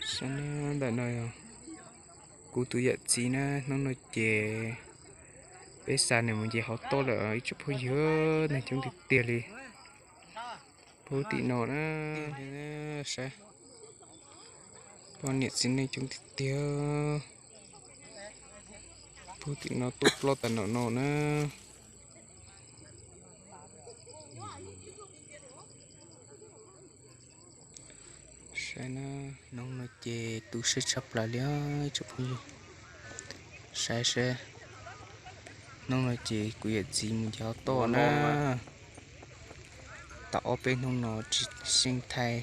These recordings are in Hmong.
Saib na, ntawm no yog kuv tus yawm txiv na, hnub no ces peb xa nws mus nce hauv toj lawm ib tsoom phooj ywg, neeg coob tiag tiag li. Puag tim no na, saib, poj niam txiv neej coob tiag tiag. Puag tim no tuaj ploj tas no no na. Saib na, hnub no ces tu siab tshaj plaws li os ib tsoom phooj ywg. Saib seb, hnub no ces kuv yawm txiv mus nce hauv toj na. Tau ob peb hnub no tsis xyeej thaij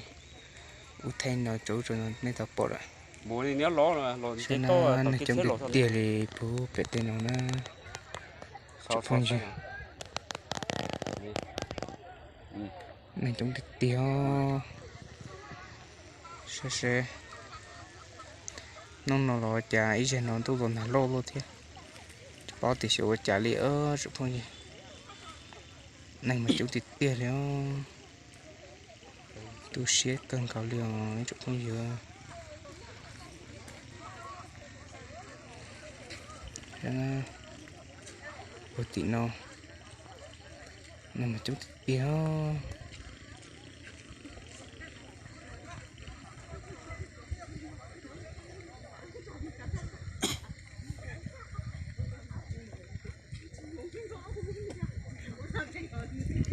ub thaij no rau ub rau no nej tau pom lawm. Saib na, neeg coob tiag tiag li puag pem tej no na. Tsoom phooj ywg, neeg coob tiag tiag. Saib seb, hnub no los cas ib zaug no ntuj los nag loj loj thiab. Tsis paub tias xyov ua cas li os tsoom phooj ywg. Neeg mas coob tiag tiag li os. Tu siab kawg nkaus li os ib tsoom phooj ywg. Puag tim no, neeg mas coob tiag tiag.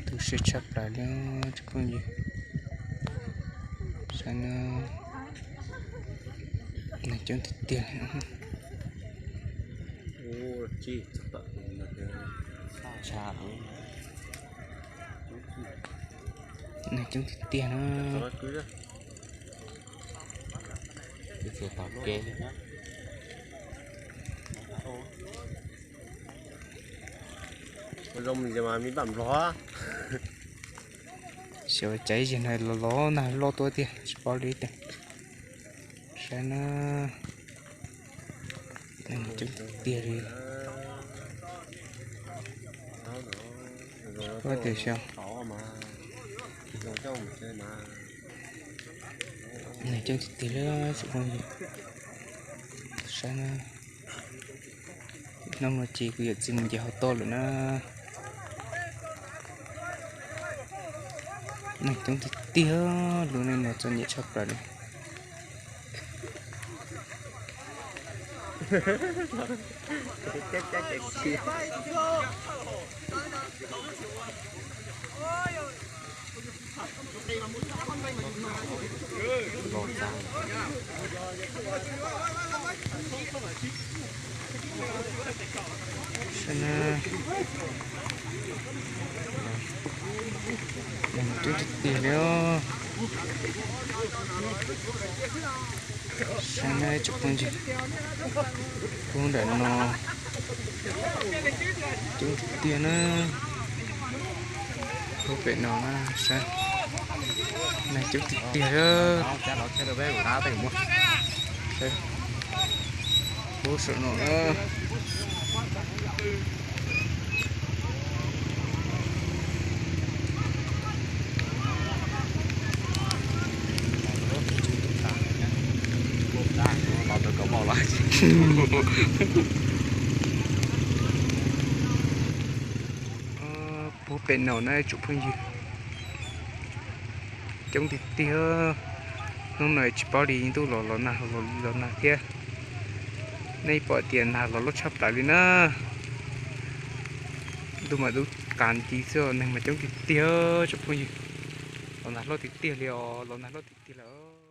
Tu siab tshaj plaws li tsoom phooj ywg. Saib na, neeg coob tiag tiag. Neeg coob tiag tiag na. Xyov cas ib zaug no los los nag loj tuaj tiag tsis paub li tiag. Saib na, neeg coob tiag tiag li. Ua tias xyov, neeg coob tiag tiag li tsoom phooj ywg. Saib na, hnub no ces kuv yawm txiv mus nce hauv toj lawm na. Neeg coob tiag tiag, lub neej no txom nyem tshaj plaws li. Saib na, neeg coob tiag tiag li os. Saib na tsoom phooj ywg, puag nram no coob tiag tiag na. Puag pem no na, saib, neeg coob tiag tiag. Saib, puag saum no na. Puag pem no na tsoom phooj ywg, coob tiag tiag. Hnub no tsis paub li ntuj los los nag los nag thiab. Nej pom tias nag los loj tshaj plaws li na. Ntuj mas dub qas nti xwb, neeg mas coob tiag tiag tsoom phooj ywg. Los nag loj tiag tiag li os, los nag loj tiag tiag lawm.